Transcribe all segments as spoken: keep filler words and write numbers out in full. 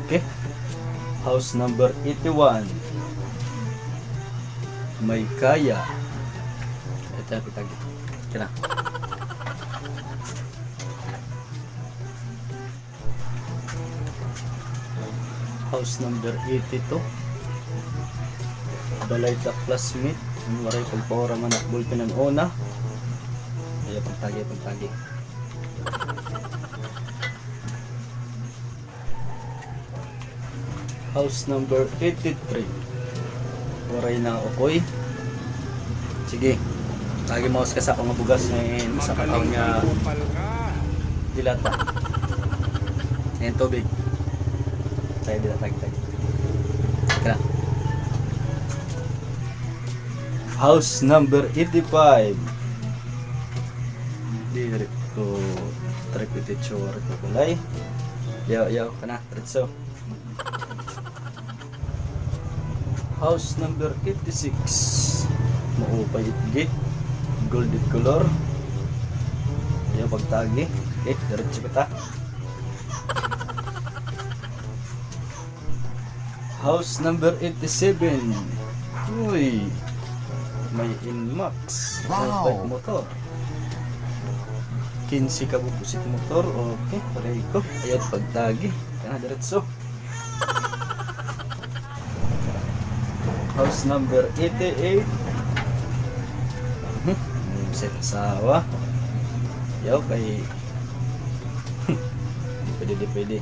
Okay. House number eighty-one. May kaya. Ito, ito, ito. Ito na. House number eighty-two. Balay ta classmate. Waray pagpaura man ak ballpen han una. Ayaw pagtagi, pagtagi. House number eighty-three. Waray na ukoy. Sige. Lagi mo sa kasa ko nga bugas, eh, sa kakao nga dilata. Ayan, tubig. Tayo dilata, tayo. Tara. House number eighty-five. Diri ko trip iti tsura ko balay. Yaw, yaw, kana, diretso. House number fifty-six. Maupay it gate. Golden color. Ayaw pagtagi. Okay, diretso kita. House number eighty-seven. Uy. May Nmax. Wow. Perfect motor. Kinse ka bubusit motor. Okay, pareho. Ayaw pagtagi. Kana diretso. House number eighty-eight. Hmm, sa asawa. Yaw kay. Di pwede, di pwede.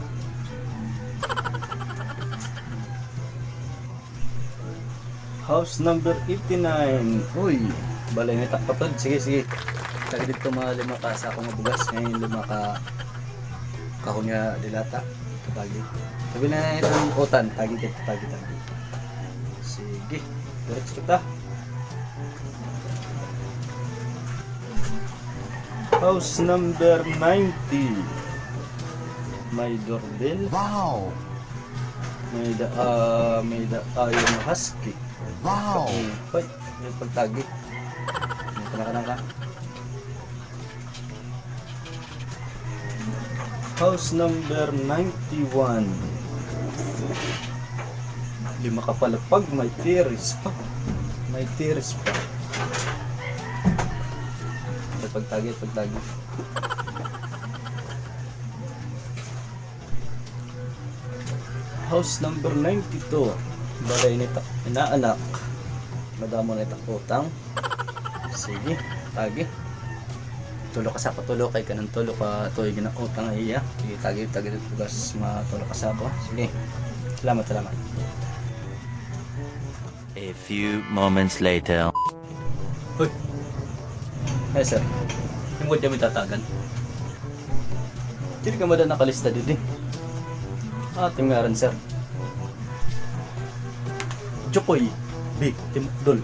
House number eighty-nine. Uy, balay ni takpatod. Sige, sige. Tagi didto mga lima ka sako nga bugas. Ngayon lima ka kahon nga dilata. Tagi. Sabi na ito ang utan. Tagi didto, tagi, tagi. Sige. Diretso kita. House number ninety. May doorbell. Wow! May da, ah, may da, ah, yung husky. Wow! Ay, yung pagtagi. Yung kanang-kanang ka. House number ninety-one. Di makapalapag, may terrace pa. May terrace pa. Ay, pagtagi, pagtagi. House number ninety-two. Balay ni ta-, inaanak. Madamo na it ak utang. Sige, tagi. Tulo ka sako, tulo kay kanang tulo ka tuig na utang iya. Sige, tagi, tagi didto bugas, mga tulo ka sako. Sige. Salamat, salamat. A few moments later. Hoy. Hi, sir. Himo gud kami tatagan. Diri ka man ada nakalista didi. Aton ngaran, sir. Jokoy B. Timukdol.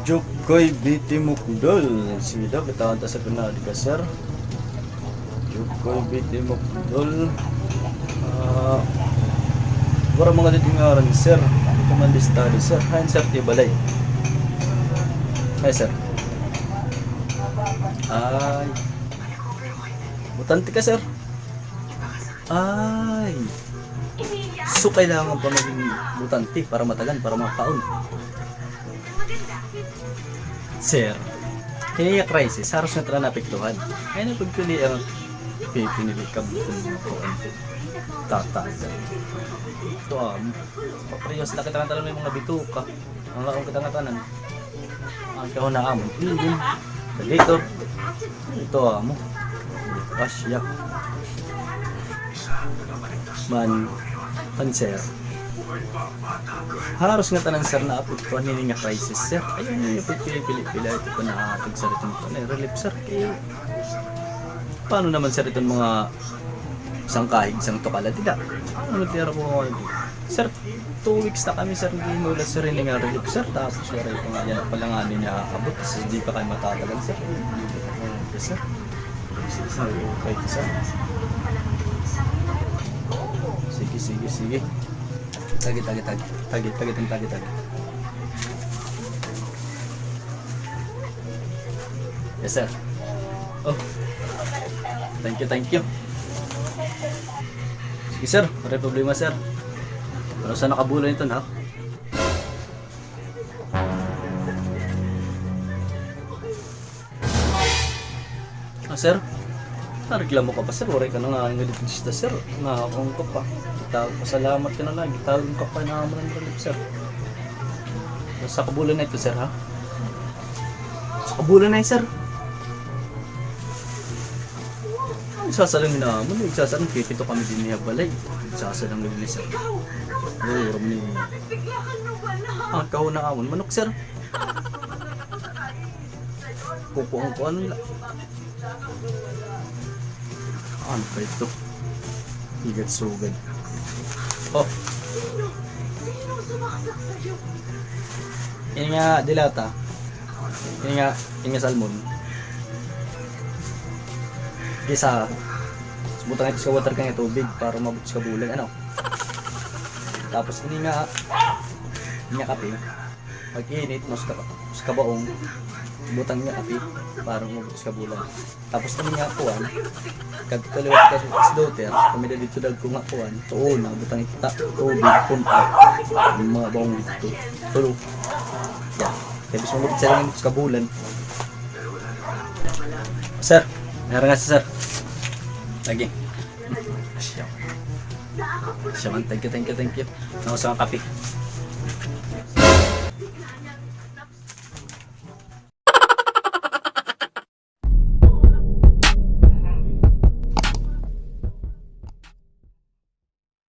Jokoy B. Timukdol. Sige daw, kitaan ta sa pinadi ka, sir. Jokoy B. Timukdol. Ah, waray man ngani didi ngaran, sir. Ano pa man lista di, sir? Hain, sir, it iyo balay? Hain, sir? Ay. Botante ka, sir? Ay. So, kailangan pa maging botante para matagan, para makaon. Sir, kay iya crisis, haros ngatanan naapektuhan. Ayaw na pagpili an pipinili ka butang nga kuan. Tatagan. Ito, ah, paparehas la kita ngatanan may mga bituka. Ang laon kita ngatanan. An kahon na amon. Iyon. Dito. Ito amo. Asya. Man, man, sir. Haros ngatanan, sir, naapektuhan hini nga crisis, sir. Ayaw niyo pagpili-pili, ito pa naatag, sir, iton kuan, relief, sir. Kay, paano naman, sir, iton mga sangkahig, sangtukala, dida? Ano, nagtira ko, sir, two weeks na kami, sir, naghihinula, sir, ini nga relief, sir. Tapos, sir, ito nga, yan pala nga, hindi niya aabot. Kasi hindi pa kami matatagan, sir. Yes, sir. Sir, okay, sir. Sige, sige, sige. Tagi, tagi, tagi. Tagi, tagi, tagi, tagi, tagi. Yes, sir. Oh. Thank you, thank you. Sir, waray problema, sir. Pero sa nakabulan ito na. Ah, sir? Nareklamo ka pa, sir? Waray ka na nga nga dentista, sir. Nakakuan ka pa. Gitawag, pasalamat ka na lang. Gitawag ka pa na amo nga relief, sir. Sa kabulan na ito, sir, ha? Sa kabulan na, sir. Ay, sasalang na amo. Ay, sasalang pipito kami dinhi ha balay. Ay, sasalang na, sir. Ay, ram ni. Ang kahuna amon manok, sir. Kukuan-kuan la. Ano pa ito? Higad-sugad. Oh. Ini nga de lata. Ini nga, ini nga salmon. Gisa. Butang ito sa water kay nga tubig para umabot sa kabulan. Ano? Tapos ini nga, ini nga kape. Mag-init, mas ka, mas kabaong. Butang niya kape para umabot sa kabulan. Tapos kami nga kuan, kadto liwat ka sa daughter, kami na dito dagko nga kuan. So, una, butang ita, tubig, punta, yung mga baong dito. Tulo. Yeah. Kaya gusto mo sa rin sa kabulan. Sir, meron nga, sir. Lagi. Siya. Siya, thank you, thank you, thank you. Nausa nga kape.